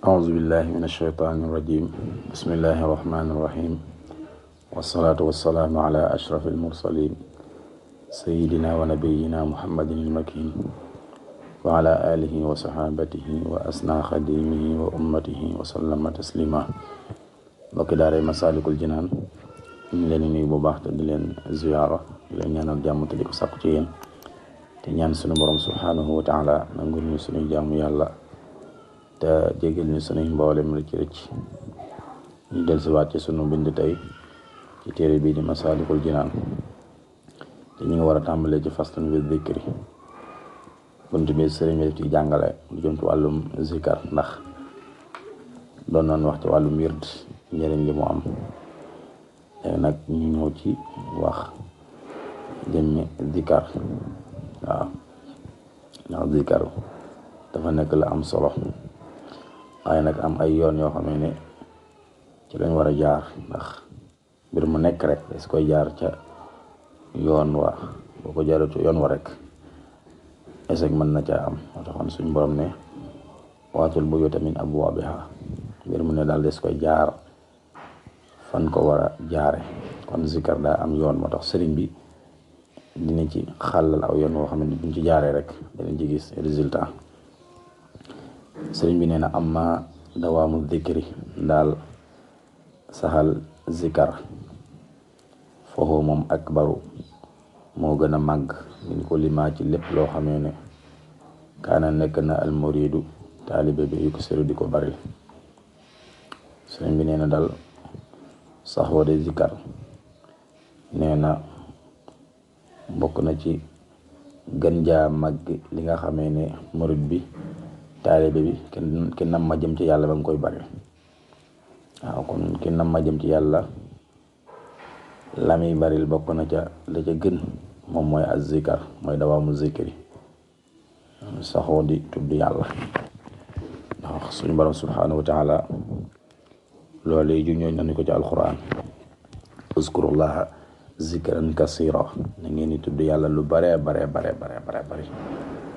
أعوذ بالله من الشيطان الرجيم بسم الله الرحمن الرحيم والصلاة والسلام على أشرف المرسلين سيدنا ونبينا محمد المكين وعلى آله وصحابته وأسنى خديمه وأمته وسلم تسليما mbokki daara Masaalikul Jinaan ñu ngi leen di nuyu bu baax te di leen ziyaara di leen ñaanal jàmm te di ko sàkku ci yéen te ñaan sunu borom subhanahu wa taala nangul ñu sunuy jaamu yàlla te jégal ñu sunuy mboolem rëcc rëcc ñu del si waat ci sunu bind tey ci téere bii di Masaalikul Jinaan te ñu ngi war a tàmbalee ci faslun fi zikri bunt bi sëriñ bi ci jàngale lu jëm ci wàllum zikar ndax doon noon wax ci wàllum wird njëriñ li mu am léegi nag ñu ñëw ci wax jëmmi zikar waaw ndax zikar dafa nekk la am solo waaye nag am ay yoon yoo xam ne ci lañ war a jaar ndax mbir mu nekk rek des koy jaar ca yoon wa boo ko jaaratu yoon wa rek échec mën na caa am moo taxoon suñ borom ne waatul buyuuta min abwaabiha mbir mu ne daal des koy jaar fan ko war a jaare kon zikar daa am yoon moo tax sëriñ bi dina ci xàllal aw yoon woo xam ne buñ ci jaaree rek danañ ci gis résultat sëriñ bi nee na amma dawaamu zikri daal saxal zikar foofu moom akbaru moo gën a màgg min ko limaa ci lépp loo xamee ne kaana nekk na al muridu taalibe bi yu ko sëru di ko bari sëriñ bi nee na daal saxoo de zikar nee na bokk na ci gën jaa màgg li nga xamee ne murid bi taalibe bi ki nam ma jëm ci yàlla ba nga koy bari waaw kon ki nam ma jëm ci yàlla la muy baril bokk na ca la ca gën moom mooy az zikar mooy dawaamu zikri saxoo di tudd yàlla ndax suñu borom subhanahu wa taala loolu yi ju ñooñ nañu ko ci alquran uzkurullaha zikran kasira na ngeen di tudd yàlla lu bare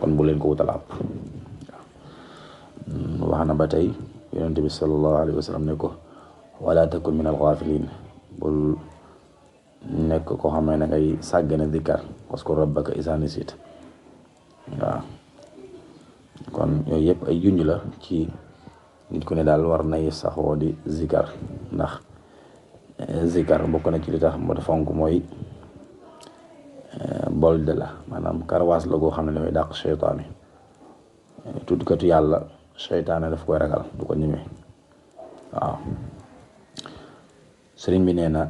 kon bu leen ko wutal àpp wax na ba tey yonente bi sallallahu alayhi wa sallam ne ko wala takun min alghafilin bul nekk ko xam ne ngay sàggane zikar waskur rabbaka izaa nasiita waaw kon yooyu yëpp ay junj la ci nit ku ne daal war nay saxoo di zikar ndax zikar bokk na ci li tax mu fonk mooy bolde la maanaam karwaas la goo xam ne dafay dàq seytaane tuddkatu yàlla seytaane daf koy ragal du ko ñemee waaw sëriñ bi nee na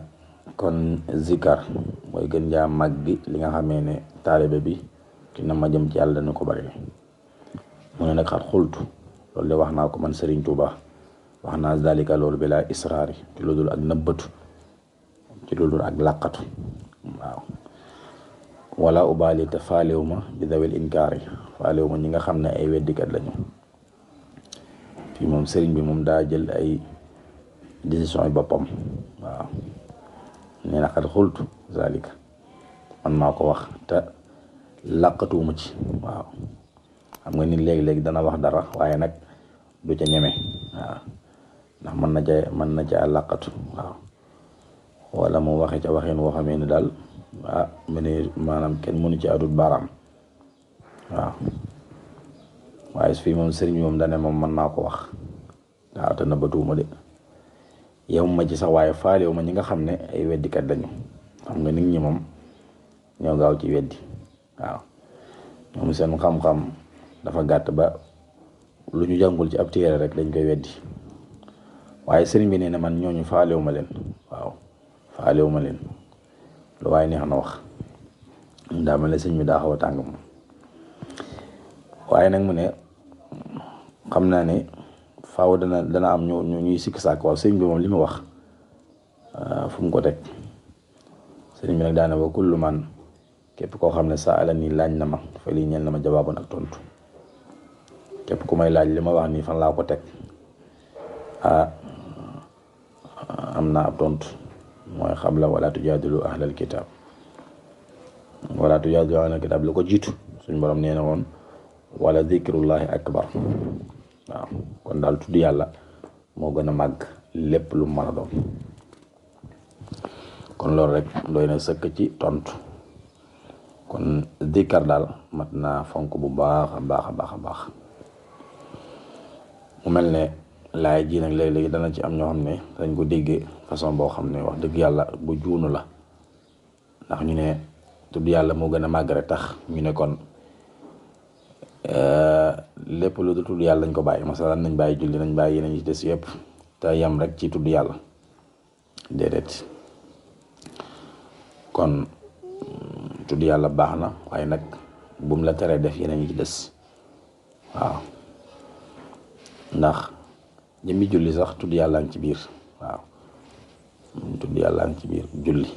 kon zikar mooy gën jaa màgg li nga xamee ne taalibe bi dina ma jëm ci yàlla dana ko bari mu ne nag xat xultu loolu de wax naa ko man Serigne Touba wax naa dalika loolu bi laa israari ci lu dul ak nëbbatu ci lu dul ak làqatu waaw wala ubaali te faalewu ma bi dawil inkaari faalewu ma ñi nga xam ne ay weddikat lañu fii moom Serigne bi moom daa jël ay décision yi boppam waaw nee na xat xultu dalika man maa ko wax te làqatuwuma ci waaw xam nga nit léegi-léegi dana wax dara waaye nag du ca ñeme waaw ndax mën na ca làqatu waaw wala mu waxe ca waxin woo xamee ne daal mu ne maanaam kenn mënu ci adut baaraam waaw waaye su fii moom sëriñ bi moom dane moom mën naa ko wax waaw te nëbbatuwuma de yow ma ci sax waaye faalewu ma ñi nga xam ne ay weddikat lañu xam nga nit ñi moom ñoo gaaw ci weddi waaw ñoom seen xam-xam dafa gàtt ba lu ñu jàngul ci ab téere rek dañ koy weddi waaye sëriñ bi nee na man ñooñu faalewu ma leen waaw faalewu ma leen lu waaye neex na wax daa mel ne sëñ bi daa xaw a tàng moom waaye nag mu ne xam naa ne faaw dana am ñuy sikk sàkk waaw sëriñ bi moom li mu wax fu mu ko teg sëriñ bi nag daane wa kullu man képp koo xam ne sa ala nii laaj na ma fa lii ñeel na ma jawaaboon ak tontu képp ku may laaj li ma wax nii fan laa ko teg am naa ab tontu mooy xabla wala tujaadilu ahlal kitaab la ko jiitu suñ borom nee na woon wala dikrullahi akbar waaw kon daal tudd yàlla moo gën a màgg lépp lu mën a doon. kon loolu rek doy na sëkk ci tontu. kon dikkar daal mat naa fonk bu baax a baax a baax a baax. mu mel ne laay ji nag léeg-léegi dana ci am ñoo xam ne dañ ko déggee façon boo xam ne wax dëgg yàlla bu juunu la, ndax ñu ne tudd yàlla moo gën a màgg rek tax ñu ne kon lépp lu du tudd yàlla dañ ko bàyyi, masalan nañ bàyyi julli, nañ bàyyi yeneen yi ci des yëpp te yam rek ci tudd yàlla. déedéet, kon tudd yàlla baax na, waaye nag bum la teree def yeneen yi ci des. waaw ndax jëmmi julli sax tudd yàlla ngi ci biir. waaw tudd yàlla ngi ci biir julli.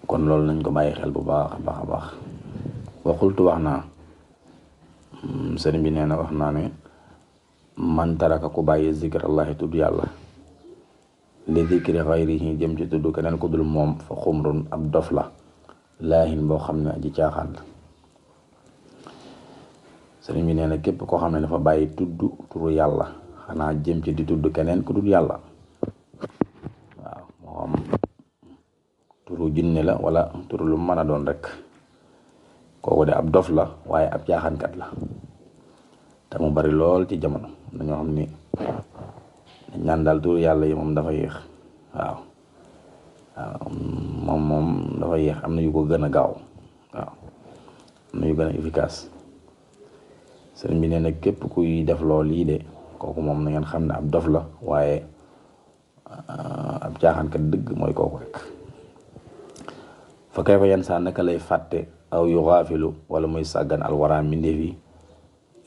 kon loolu nañ ko bàyyi xel bu baax a baax a baax. waxultu wax naa, sëriñ bi nee na wax naa ne man taraka ku bàyyi zikrallahi tudd yàlla li zikri xayrihi jëm ci tudd keneen ku dul moom fa xumrun ab dof la laahin boo xam ne aji caaxaan la. sëriñ bi nee na képp koo xam ne dafa bàyyi tudd turu yàlla xanaa jëm ci di tudd keneen ku dul yàlla, waaw moo xam turu jinne la wala turu lu mën a doon rek, kooku de ab dof la waaye ab caaxaankat la. te mu bari lool ci jamono dañoo xam ni dañ naan daal turu yàlla yi moom dafa yéex. waaw moom dafa yéex, am na yu ko gën a gaaw. waaw am na yu gën a efficace. sëriñ bi nee na képp kuy def lool lii de kooku moom na ngeen xam ne ab dof la waaye ab caaxaankat dëgg mooy kooku rek. fa kayfa yenn saa naka lay fàtte aw yu xaafilu wala muy sàggan alwara mbindeef yi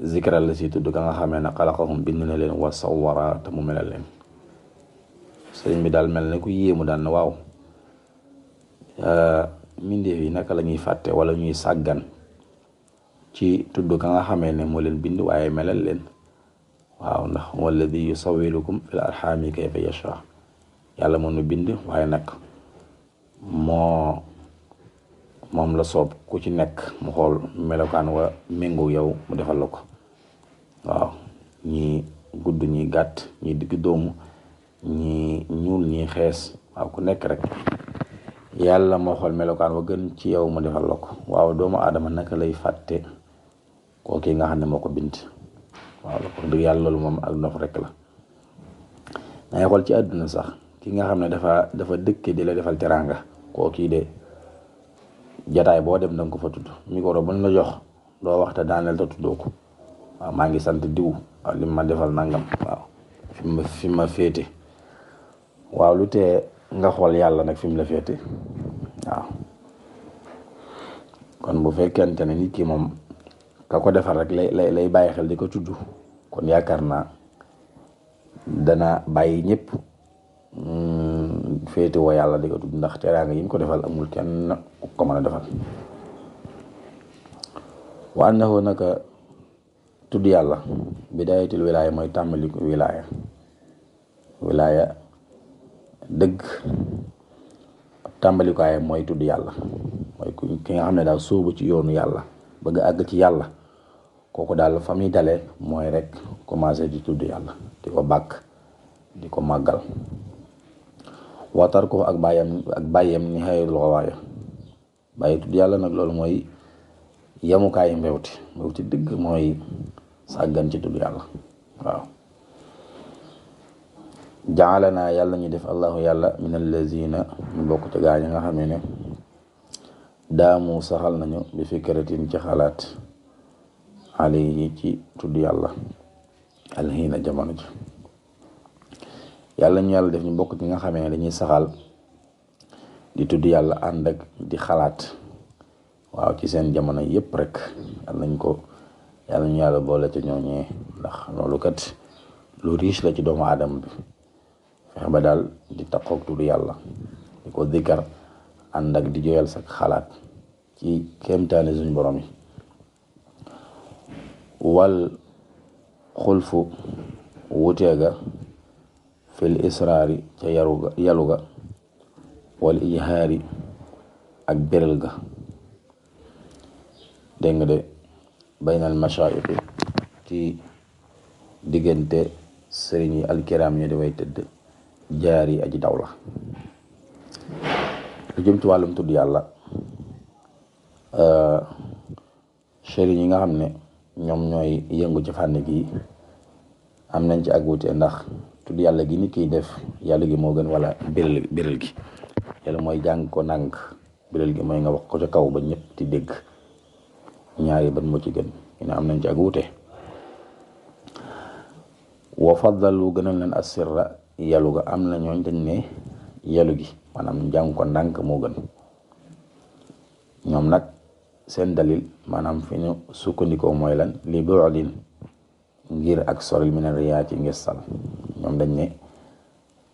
zikra la si tudd ka nga xamee ne xalaqahum bind na leen wa sawwara te mu melal leen. sëriñ bi daal mel ne ku yéemu daal na waaw mbindeef yi naka la ñuy fàtte wala ñuy sàggan ci tudd ka nga xamee ne moo leen bind waaye melal leen. waaw ndax walladi yusawirukum fil arxaami kayfa yasha, yàlla moo nu bind waaye nag moom la soob ku ci nekk mu xool melokaan wa méngoo yow mu defal la ko. waaw ñii gudd ñii gàtt ñii digg doomu ñii ñuul ñii xees, waaw ku nekk rek yàlla moo xool melokaan wa gën ci yow mu defal la ko. waaw doomu aadama naka lay fàtte kooki nga xam ne moo ko bind. waaw la ko dëgg yàlla loolu moom ak ndof rek la. dangay xool ci àdduna sax ki nga xam ne dafa dëkk di la defal teraanga, kooki de jataay boo dem danga ko fa tudd. micro buñ la jox doo waxta daaneel te tuddoo ko. waaw maa ngi sant diw, waaw li ma defal nangam, waaw fi ma féete. waaw lu tee nga xool yàlla nag fi mu la féete. waaw kon bu fekkente ne nit ki moom ka ko defal rek lay bàyyi xel di ko tudd, kon yaakaar naa dana bàyyi ñëpp féete woo yàlla di ko tudd, ndax teraanga yi mu ko defal amul kenn ku ko mën a defal. wa annahu naka tudd yàlla bidaayatul wilaaya mooy tàmbaliku wilaaya dëgg tàmbalikuwaay mooy tudd yàlla, mooy ki nga xam ne daal sóobu ci yoonu yàlla bëgg àgg ci yàlla, kooku daal fa muy dalee mooy rek commencé di tudd yàlla, di ko bàkk, di ko màggal. watar ko ak bàyyam ni xayatul xawaaya, bàyyi tudd yàlla nag loolu mooy yemukaayu mbewti dëgg mooy sàggan ci tudd yàlla. waaw jaalana yàlla ñu def allahu yàlla min allazina ñu bokk ci gaa ñi nga xam ne daamu saxal nañu bi fikratin ci xalaat alayhi ci tudd yàlla alxiina jamono ji. yàlla ñu yàlla def ñu bokk ci nga xamee ne dañuy saxal di tudd yàlla ànd ak di xalaat, waaw ci seen jamono yëpp rek. yàlla ñu yàlla boole ci ñooñee, ndax loolu kat lu riche la ci doomu aadama bi. fexe ba daal di taqoog tudd yàlla, di ko dikkar ànd ak di joyal sa xalaat ci kéemtaane suñ borom yi. wal xulfu wuteega fil israari ca yalu ga wal ijhaari ak béral ga. dégg nga de baynal mashaayixi ci diggante sëriñ yi alkiram ñi di way tëdd jaar yi aji daw la. lu jëm ci wàllum tudd yàlla sëriñ yi nga xam ne ñoom ñooy yëngu ci fànn gi am nañ ci ak wuute ndax tudd yàlla gi nit kiy def yàlla gi moo gën wala biral gi. yàlla mooy jàng ko ndànk, biral gi mooy nga wax ko ca kaw ba ñëpp di dégg. ñaari ban moo ci gën ñu ne am nañ ci ak wuute. wa faddalu gënal leen assirra yalu ga, am na ñooñ dañ ne yalu gi maanaam jàng ko ndànk moo gën. ñoom nag seen dalil maanaam fi ñu sukkandikoo mooy lan li bu'din ngir ak soril min riyaa ci ngistal. ñoom dañ ne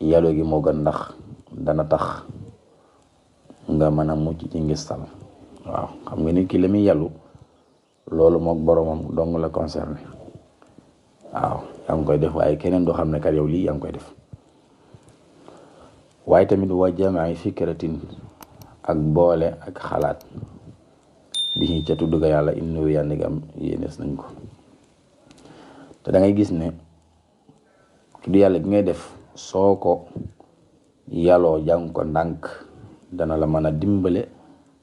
yalu gi moo gën ndax dana tax nga mën a mucc ci ngistal. waaw xam nga nit ki la muy yalu loolu mook boromam dong la concerné. waaw yaa ngi koy def waaye keneen doo xam ne kat yow lii yaa ngi koy def. waaye tamit wa jama'i fikratin ak boole ak xalaat bi ca tudd ga yàlla innu yànni am yéenees nañ ko. te da ngay gis ne tudd yàlla gi ngay def soo ko yàlloo jàng ko ndànk dana la mën a dimbale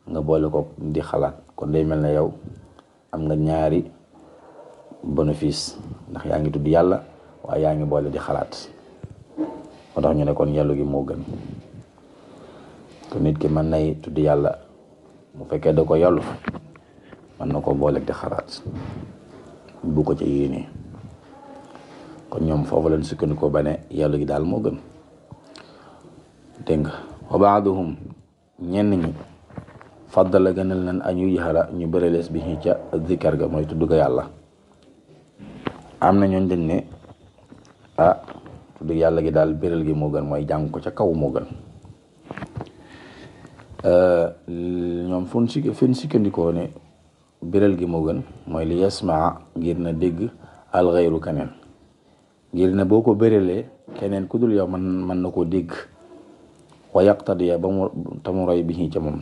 nga boole ko di xalaat. kon day mel ne yow am nga ñaari bénéfice ndax yaa ngi tudd yàlla waaye yaa ngi boole di xalaat. moo tax ñu ne kon yàllu gi moo gën. kon nit ki mën nay tudd yàlla bu fekkee da ko yàllu mën na ko boole di xalaat bu ko ca yéenee. kon ñoom foofu leen sukkandikoo ba ne yàllu gi daal moo gën. dégg nga wa baaduhum ñenn ñi faddala gënal nañ añu yaxala ñu bërelees bi ñi ca zikar ga mooy tudd ga yàlla. am na ñooñ dañ ne tudd yàlla gi daal béral gi moo gën mooy jàng ko ca kaw moo gën. ñoom fen sikkandikoo ne béral gi moo gën mooy li yasmaa ngir na dégg alxayru keneen, ngir na boo ko béralee keneen ku dul yow mën na koo dégg. wa yaqtadiya ba mu tamu roy bi ca moom.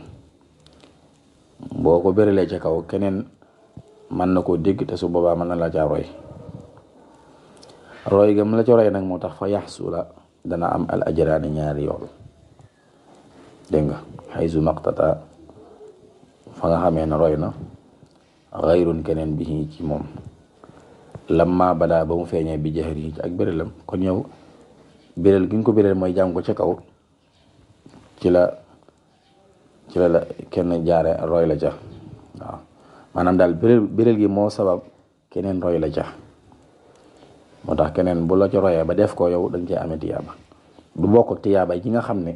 boo ko béralee ca kaw keneen mën na koo dégg te su boobaa mën na la caa roy. roy gam la ca roy nag moo tax fa yaxsula dana am al ajraani ñaari yool. dégg nga xaysu maqtata fa nga xamee ne roy na xayrun keneen bi ci moom lamma badaa ba mu feeñee bi jahri ci ak bérélam. kon yow bérél gi nga ko bérél mooy jàng ko ca kaw ci la kenn jaare roy la ca. waaw maanaam daal bérél gi moo sabab keneen roy la ca. moo tax keneen bu la ca royee ba def ko yow dañ cee amee tiyaaba du bokk tiyaaba ji nga xam ne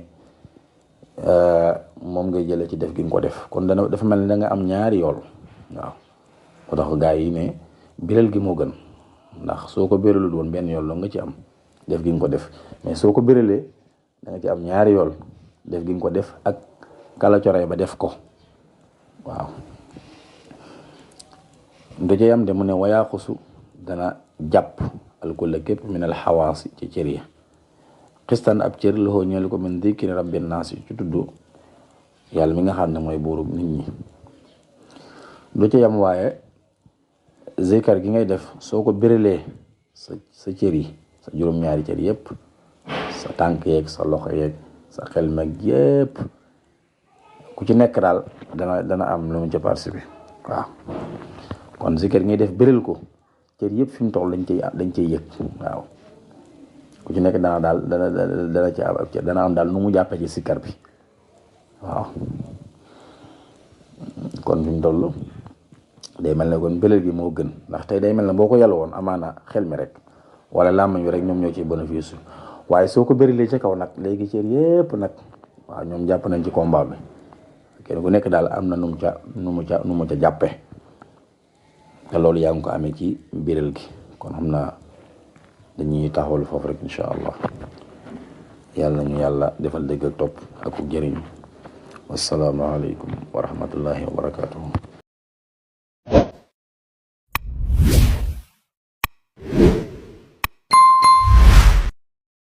moom ngay jëlee ci def gi nga ko def. kon dafa mel ni da nga am ñaari yool. waaw moo tax gaa yi ne bérél gi moo gën ndax soo ko béralul woon benn yool la nga ci am def gi nga ko def, mais soo ko béralee da nga ci am ñaari yool def gi nga ko def ak kala ca roy ba def ko. waaw du ca yam de mu ne wayaaxusu dana jàpp alkulla képp min al xawaasi ci cër ya xistan ab cër loxoo ñeelu ko min dikri rabbin naas ci tudd yàlla mi nga xam ne mooy buurub nit ñi. du ca yam waaye zikar gi ngay def soo ko béralee sa cër yi sa juróom-ñaari cër yépp sa tànk yeeg sa loxo yeeg sa xel mag yépp ku ci nekk daal dana am lu mu ca participer. waaw kon zikar gi ngay def béral ko cër yëpp fi mu toll dañ cay yëg. waaw ku ci nekk dana ci am ab cër dana am daal nu mu jàppee ci zikar bi. waaw kon fi mu toll day mel ne kon béral gi moo gën ndax tey day mel ne boo ko yàlla woon amaana xel mi rek wala làmmañ wi rek ñoom ñoo ciy bénéfice waaye soo ko béralee ca kaw nag léegi cër yëpp nag waaw ñoom jàpp nañ ci combat bi. kenn ku nekk daal am na nu mu ca jàppe te loolu yaa ngi ko amee ci biral gi. kon xam naa dañuy taxawal foofu rek incha allah yàlla nañu yàlla defal dégg ak topp ak jëriñ. wassalaamu aleykum wa rahmatullahi wa barakatuhu.